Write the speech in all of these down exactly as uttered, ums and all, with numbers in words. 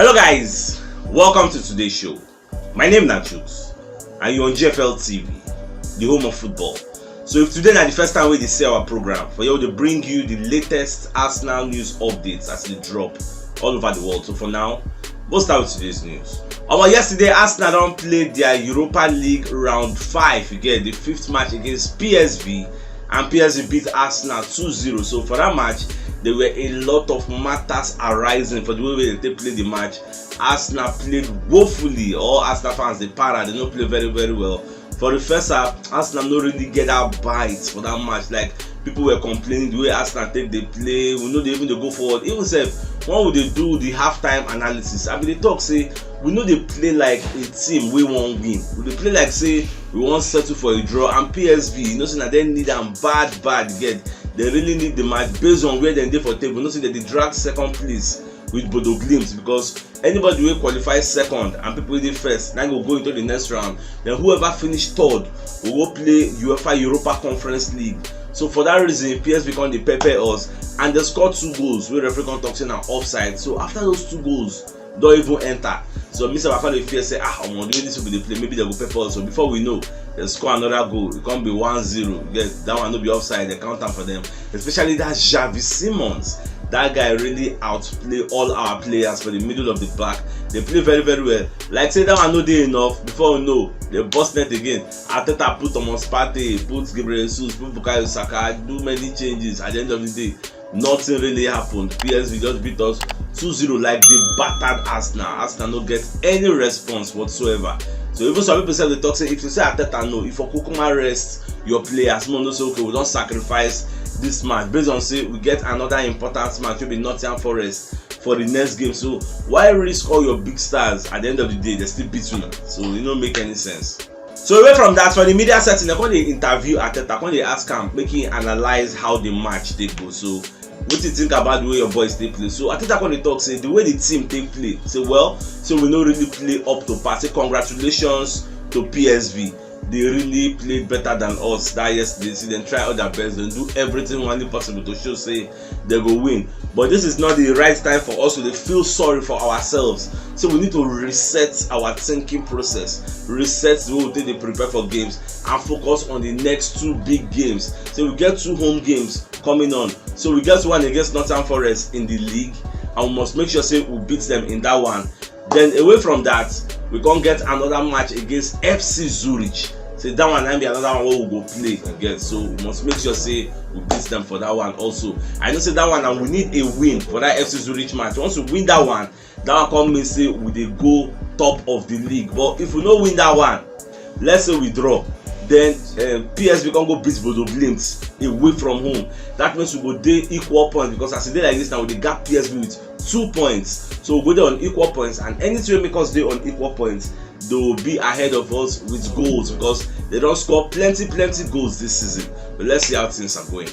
Hello guys, welcome to today's show. My name na Chooks and you're on G F L T V, the home of football. So if today na the first time we dey see our program, for here we dey bring you the latest Arsenal news updates as they drop all over the world. So for now, we'll start with today's news. Omo, yesterday Arsenal don play their Europa League round five, you get the fifth match against P S V, and P S V beat Arsenal two zero. So for that match, there were a lot of matters arising for the way wey they take play the match. Arsenal played woefully. All Arsenal fans dey para, they no play very very well. For the first half, Arsenal no really get that bite for that match. Like, people were complaining the way Arsenal take dey play. We no dey even dey go forward. Even sef, when we dey do the halftime analysis, I bin dey talk say we no dey play like a team wey wan win. We dey play like say we wan settle for a draw. And P S V, you know say na dem need am bad bad, get. They really need the match based on where dem dey for table. You know say dem dey drag second place with Bodo Glimt, because anybody wey qualify second and people wey dey first na go go into the next round. Then whoever finish third go go play UEFA Europa Conference League. So for that reason, P S V come dey pepper us, and they score two goals wey referee come talk say na offside. So after those two goals don even enter, so me sef I come dey fear say, ah, omo, the way this people dey play, maybe they go pepper us. So before we know, they score another goal. E come be one zero. Yes, that one no be offside. They count am for them. Especially that Xavi Simons. That guy really outplay all our players for the middle of the park. They play very very well. Like say that one no dey enough. Before we know, they burst net again. Arteta put Thomas Partey, put Gabriel Jesus, put Bukayo Saka, do many changes. At the end of the day, nothing really happened. P S V just beat us two zero like they battered Arsenal. Arsenal no get any response whatsoever. So even some people sef dey talk say if you say Arteta no, if you kukuma rest your players, no, no say, okay, we don sacrifice this match based on say we get another important match wey be Nottingham Forest for the next game. So why risk all your big stars? At the end of the day, they still beat you. So e no make any sense. So away from that, for the media setting, they come dey interview Arteta, come dey ask am make he analyse how the match take go. So wetin you think about the way your boys take play? So Arteta come dey talk say the way the team take play, say, well, so we no really play up to par. Say congratulations to P S V. They really played better than us that yesterday. See, dem try all their best, dem do everything humanly possible to show say they go win. But this is not the right time for us to dey feel sorry for ourselves. So we need to reset our thinking process, reset the way we take dey prepare for games, and focus on the next two big games. So we get two home games coming on. So we get one against Nottingham Forest in the league, and we must make sure say we beat them in that one. Then away from that, we come get another match against F C Zurich. Say that one na be another one wey we go play again. So we must make sure say we beat them for that one also. I know say that one, and we need a win for that F C Zurich match. Once we win that one, that one come mean say we dey go top of the league. But if we no win that one, let's say we draw, then um, P S V come go beat Bodo Glimt away from home. That means we go dey equal points, because as e dey like this now, we dey gap P S V with two points. So we go dey on equal points, and anything wey make us dey on equal points, they will be ahead of us with goals, because they don score plenty plenty goals this season. But let's see how things are going.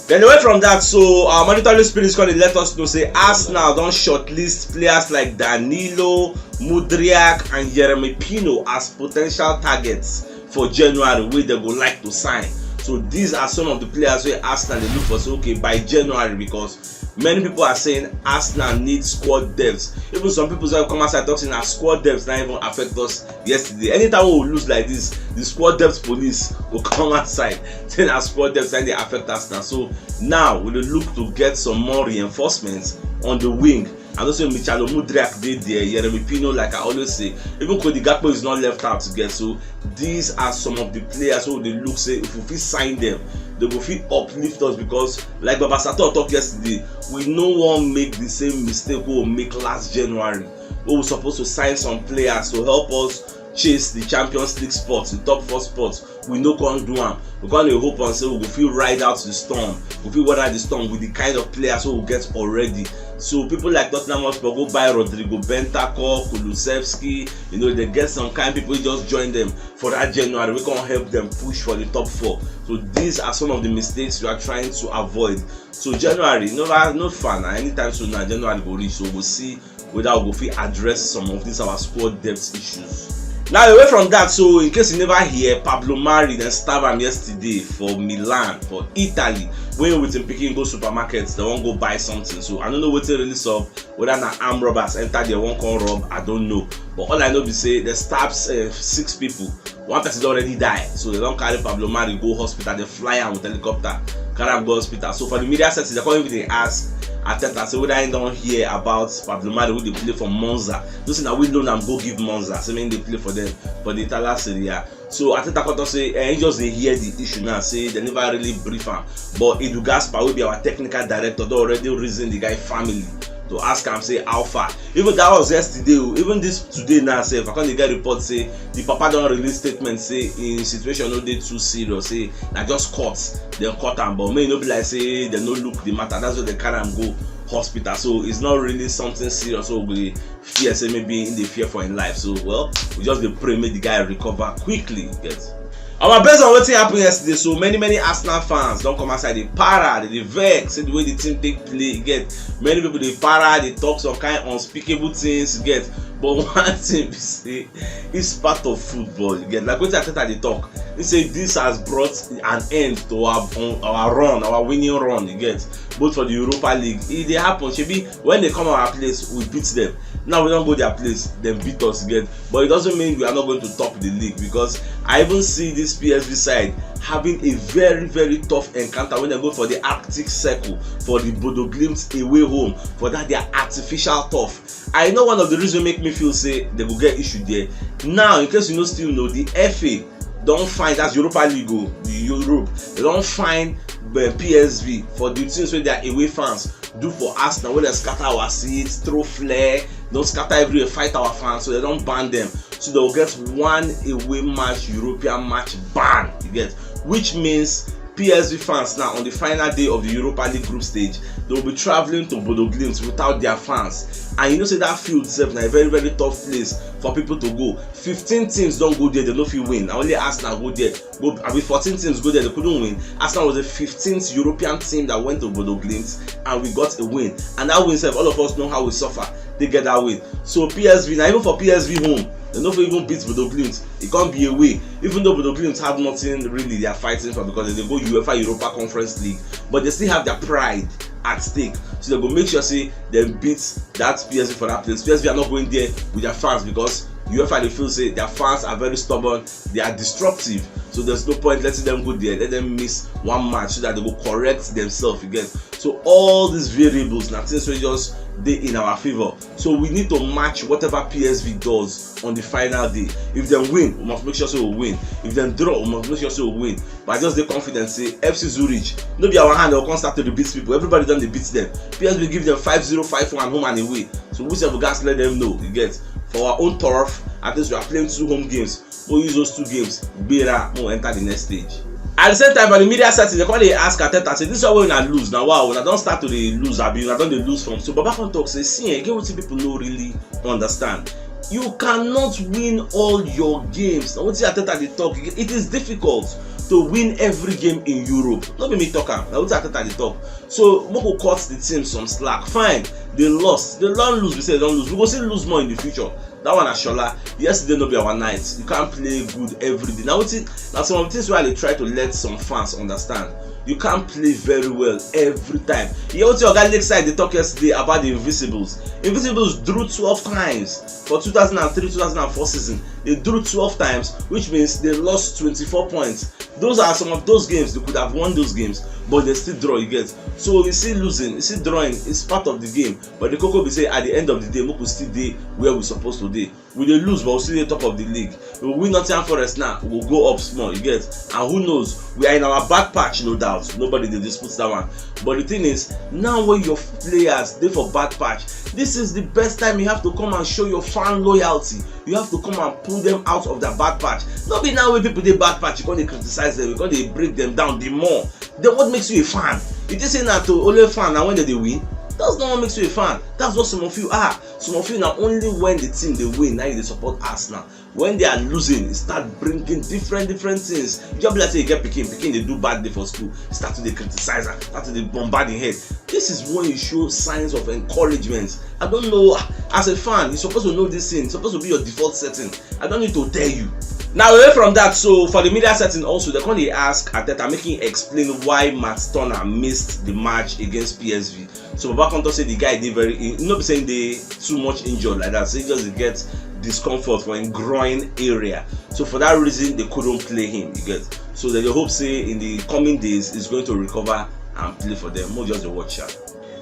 Then away from that, so our monitoring spirit come dey let us know say Arsenal don shortlist players like Danilo, Mudryk and Yeremy Pino as potential targets for January wey they go like to sign. So these are some of the players wey Arsenal dey look for. So okay, by January, because many people are saying Arsenal need squad depth. Even some people wey come outside talk say na squad depth na even affect us yesterday. Anytime we lose like this, the squad depth police go come outside say na squad depth na dey affect Arsenal. So now we dey look to get some more reinforcements on the wing. I know say Michalo Mudryk dey there, Yeremy Pino, like I always say, even Cody Gakpo is not left out to get. So these are some of the players wey we dey look say if we fit sign them, they go fit uplift us, because like Baba Sato talk yesterday, we no wan make the same mistake wey we make last January, wey we suppose to sign some players to help us chase the Champions League spot, the top four spot. We no come do am. We come dey hope on say we go fit ride out the storm, we fit weather the storm with the kind of players wey we get already. So people like Tottenham Hotspur go buy Rodrigo Bentancur, Kulusevski. You know, they get some kind people wey just join them for that January, we come help them push for the top four. So these are some of the mistakes we are trying to avoid. So January, no, no fun. Anytime soon now, January go reach, so we'll see whether we go fit address some of these our squad depth issues. Now, away from that, so in case you never hear, Pablo Mari then stab am yesterday for Milan, for Italy, when with him picking go supermarkets, they won't go buy something. So I don't know what really sup, whether na armed robbers enter there, won't come rob, I don't know. But all I know be say they stab uh, six people. One person don already die, so they don carry Pablo Mari go hospital. They fly am with helicopter, carry am go hospital. So for the media setting, they come even dey ask Arteta say whether he don hear about Pablo Mari wey dey play for Monza. Those na we loan am go give Monza, say make he dey play for them for the Italian Serie A. So Arteta come talk say eh, he just dey hear the issue now, say they never really brief am. But Edu Gaspar, wey be our technical director, don already reason the guy family to ask am say how far. Even that was yesterday o. Even this today now sef, I come dey get report say the papa don release statement say him situation no dey too serious, say na just cut dem cut am, but make e no be like say dem no look the matter, that's why dem carry am go hospital. So it's not really something serious, so we dey fear say maybe him dey fear for him life. So well, we just dey pray make the guy recover quickly. Get Omo, based on wetin happen yesterday, so many many Arsenal fans don come outside dey para, dey dey vex, say the way the team take play, you get, many people dey para, dey talk some kind unspeakable things, you get. But one thing be say, it's part of football, you get. Like wetin Arteta dey talk, he say this has brought an end to our our run, our winning run, you get, both for the Europa League. E dey happen, shebi when they come our place, we beat them. Now we don go their place, dem beat us, you get. But it doesn't mean we are not going to top the league, because I even see this P S V side having a very very tough encounter when they go for the Arctic Circle for the Bodo Glimt away home for that their artificial turf. I know one of the reasons make me feel say they go get issue there. Now, in case you no still know, the F A don find, that's Europa League o, the Europe, they don find uh, P S V for the things wey their away fans do for Arsenal, wey dem scatter our seats, throw flare, don scatter everywhere, fight our fans, so dem don ban dem. So dem go get one away match, European match ban, you get, which means P S V fans now, on the final day of the Europa League group stage, they will be travelling to Bodo Glimt without their fans. And you know say that field sef na a very very tough place for people to go. Fifteen teams don go there, they no fit win. Na only Arsenal go there. Go, I mean, fourteen teams go there, they couldn't win. Arsenal was the fifteenth European team that went to Bodo Glimt, and we got a win. And that win sef, all of us know how we suffer. They get that win. So P S V, now even for P S V home, they no fit even beat Bodo Glimt. It can't be a way. Even though Bodo Glimt have nothing really they are fighting for, because they go UEFA Europa Conference League, but they still have their pride at stake. So they go make sure say they beat that P S V for that place. P S V are not going there with their fans, because UEFA, they feel say their fans are very stubborn, they are destructive. So there's no point letting them go there, let them miss one match so that they go correct themselves again. So all these variables na things wey just dey in our favour. So we need to match whatever P S V does on the final day. If dem win, we must make sure say we win. If dem draw, we must make sure say we win. But I just dey confident say F C Zurich, no be our hand, dem go come start to dey beat people. Everybody don dey beat them. P S V give them five zero, five one home and away. So we sef, we gats let them know, you get, for our own turf, at least we are playing two home games. We use those two games, gbera, we enter the next stage. At the same time, for the media setting, they come dey ask Arteta say, this one wey una lose, na wow, una don start to dey lose, abi una don dey lose from. So Baba come talk say, see, eh, get wetin people no really understand. You cannot win all your games. Na wetin Arteta dey talk. It is difficult to win every game in Europe. No be me talk am. Na wetin Arteta dey talk. So make we cut the team some slack. Fine, they lost. They don lose. We say they don lose. We go still lose more in the future. That one, Ashola. Yesterday no be our night. You can't play good every day. Now wetin, na some of the things wey I dey try to let some fans understand. You can't play very well every time. You hear wetin Oga Lakeside dey talk yesterday about the Invisibles. Invisibles drew twelve times for two thousand and three two thousand and four season. They drew twelve times, which means they lost twenty-four points. Those are some of those games. They could have won those games, but they still draw, you get. So you see losing, you see drawing, it's part of the game. But the koko be say, at the end of the day, make we still dey where we supposed to dey. We dey lose, but we still dey top of the league. We win Nottingham Forest now, we go go up small, you get. And who knows, we are in our bad patch, no doubt. Nobody dey dispute that one. But the thing is, now when your players dey for bad patch, this is the best time you have to come and show your fan loyalty. You have to come and pull them out of their bad patch. No be now wey people dey bad patch, you come dey criticize them, you come dey break them down the more. Then what makes you a fan? You think say na to only fan na when dem dey win? That's not what makes you a fan. That's what some of you are. Some of you, na only when the team dey win, now you dey support Arsenal. When they are losing, e start bringing different different things. You just be like say you get pikin, pikin dey do bad day for school, start to dey criticize am, start to dey bombard im head. This is when you show signs of encouragement. I don't know, as a fan, you suppose to know this thing, e suppose to be your default setting. I don't need to tell you. Now, away from that, so for the media setting also, they come dey ask Arteta make him explain why Matt Turner missed the match against P S V. So Baba come talk say the guy dey very, e no be say e dey too much injured like that, say e just dey get discomfort for im groin area. So for that reason, they couldn't play him, you get. So they dey hope say in the coming days, he's going to recover and play for them. Make we just dey watch am.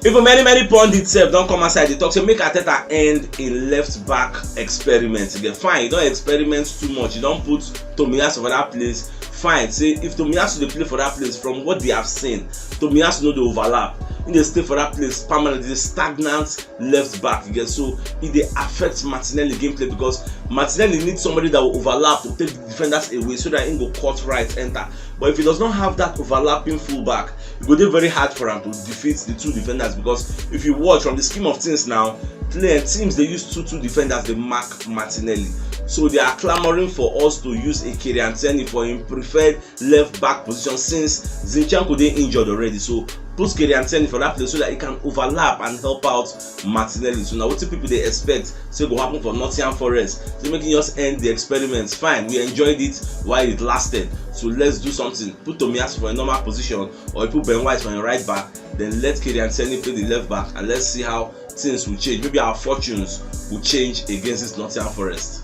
Even many many pundits sef don come outside dey talk say make Arteta end im left back experiment. E get, fine, e don experiment too much. E don put Tomiyasu for that place. Fine, say if Tomiyasu dey play for that place, from what they have seen, Tomiyasu no dey overlap. He dey stay for that place permanently, dey stagnant left back. You get, so e dey affect Martinelli gameplay because Martinelli need somebody that will overlap to take the defenders away so that he go cut right enter. But if he does not have that overlapping fullback, e go dey very hard for am to defeat the two defenders, because if you watch from the scheme of things now, play teams dey use two two defenders dey mark Martinelli. So they are clamoring for us to use Ekere Anthony for him preferred left back position since Zinchenko dey injured already. So put Kieran Tierney for that place so that he can overlap and help out Martinelli. So now wetin people dey expect say go happen for Nottingham Forest? Say make him just end the experiment. Fine, we enjoyed it while it lasted. So let's do something. Put Tomiyasu for a normal position, or you put Ben White for a right back. Then let Kieran Tierney play the left back, and let's see how things will change. Maybe our fortunes will change against this Nottingham Forest.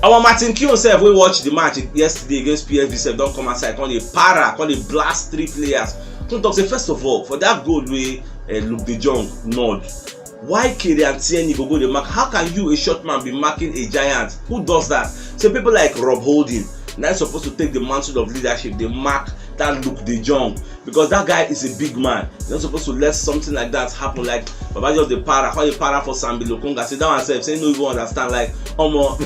Our Martin Keown sef, wey watch the match yesterday against P S V sef, don come outside, come dey para, come dey blast three players. Come talk say, first of all, for that goal wey, eh, Luuk de Jong nod, why Kieran Tierney go go dey mark? How can you, a short man, be marking a giant? Who does that? So people like Rob Holding, na suppose to take the mantle of leadership, dey mark that Luuk de Jong, because that guy is a big man. You're not supposed to let something like that happen. Like, Baba just dey para, how dey para for Sambi Lokonga. Say that one sef, say no even understand. Like, omo,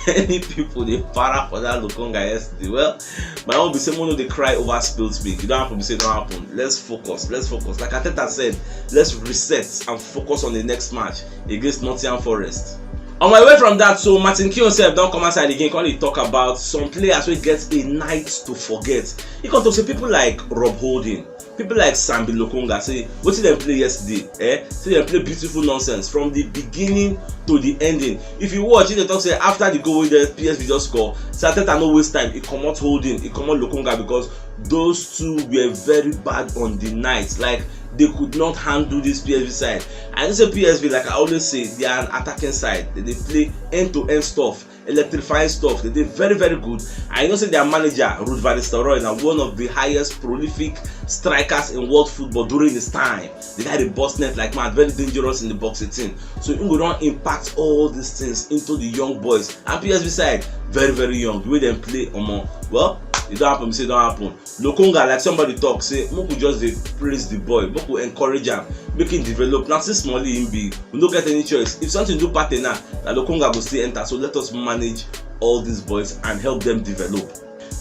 many people dey para for that Lokonga yesterday. Well, my own be say, no dey cry over spilt milk. You don't happen, say don't happen. Let's focus. Let's focus. Like Arteta said, let's reset and focus on the next match against Nottingham Forest. On my way from that, so Martin Keown sef don come outside again, come dey talk about some players wey get a night to forget. He come talk say people like Rob Holding, people like Sambi Lokonga, say wetin dem play yesterday, eh? Say dem play beautiful nonsense from the beginning to the ending. If you watch, he dey talk say after the goal wey the P S V just score, say Arteta no waste time. He comot Holding, he comot Lokonga, because those two were very bad on the night. Like, they could not handle this P S V side. I know say P S V, like I always say, they are an attacking side. They dey play end to end stuff, electrifying stuff. They dey very, very good. I know say their manager, Ruud van Nistelrooy, na one of the highest prolific strikers in world football during his time. The guy dey burst net like mad, very dangerous in the box eighteen. So he go don impact all these things into the young boys. And P S V side, very, very young. The way dem play, omo, well, e don happen, say e don happen. Lokonga, like somebody talk, say make we just dey praise the boy, make we encourage am, make him develop. Na still small him be. We no get any choice. If something do Partey now, na Lokonga go still enter. So let us manage all these boys and help them develop.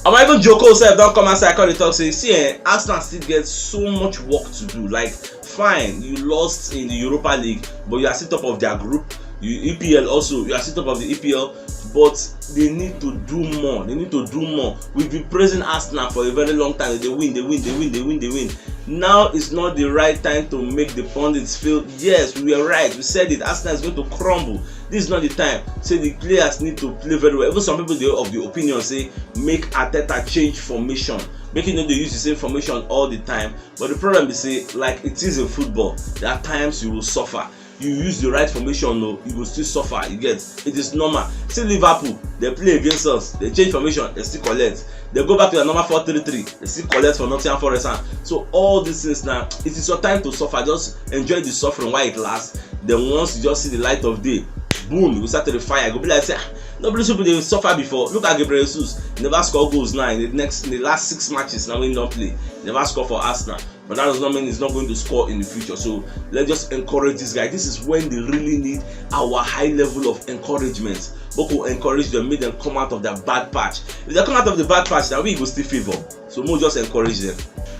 Omo, even Joko sef don come outside, come dey talk say, see, eh, Arsenal still get so much work to do. Like, fine, you lost in the Europa League, but you are still top of their group. You, E P L also, you are still top of the E P L, but they need to do more. They need to do more. We've been praising Arsenal for a very long time. They win, they win, they win, they win, they win. Now is not the right time to make the pundits feel, yes, we were right. We said it. Arsenal is going to crumble. This is not the time. Say the players need to play very well. Even some people dey of the opinion say make Arteta change formation. Make him no dey use the same formation all the time. But the problem is say, like it is in football, there are times you will suffer. You use the right formation, no, you go still suffer. You get, it is normal. See Liverpool, they play against us, they change formation, they still collect. They go back to their normal four three three, they still collect for Nottingham Forest hand. So all these things now, it is your time to suffer. Just enjoy the suffering while it lasts. Then once you just see the light of day, boom, you go start to dey fire. E go be like say, ah, no be these people dey suffer before. Look at Gabriel Jesus. He never score goals now in the next, in the last six matches now wey he don play. He never score for Arsenal. But that does not mean he's not going to score in the future. So let's just encourage this guy. This is when they really need our high level of encouragement. Make we encourage them, make them come out of their bad patch. If they come out of the bad patch, now we go still favour. So make we just encourage them.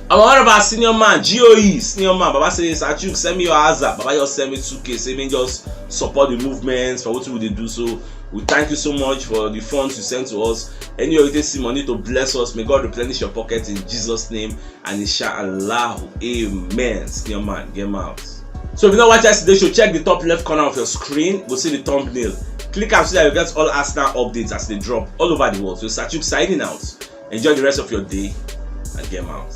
And what about senior man, G O E, senior man? Baba say, "Sachuk, send me your aza." Baba just send me two K. Say, "Me just support the movement for what we dey do." So we thank you so much for the funds you sent to us. Any of you take see money to bless us, may God replenish your pocket in Jesus' name. And inshallah, amen. Senior man, get him out. So if you don't watch us today show, check the top left corner of your screen. Go see the thumbnail. Click am so that you get all Arsenal updates as they drop all over the world. So Sachuk signing out. Enjoy the rest of your day and get him out.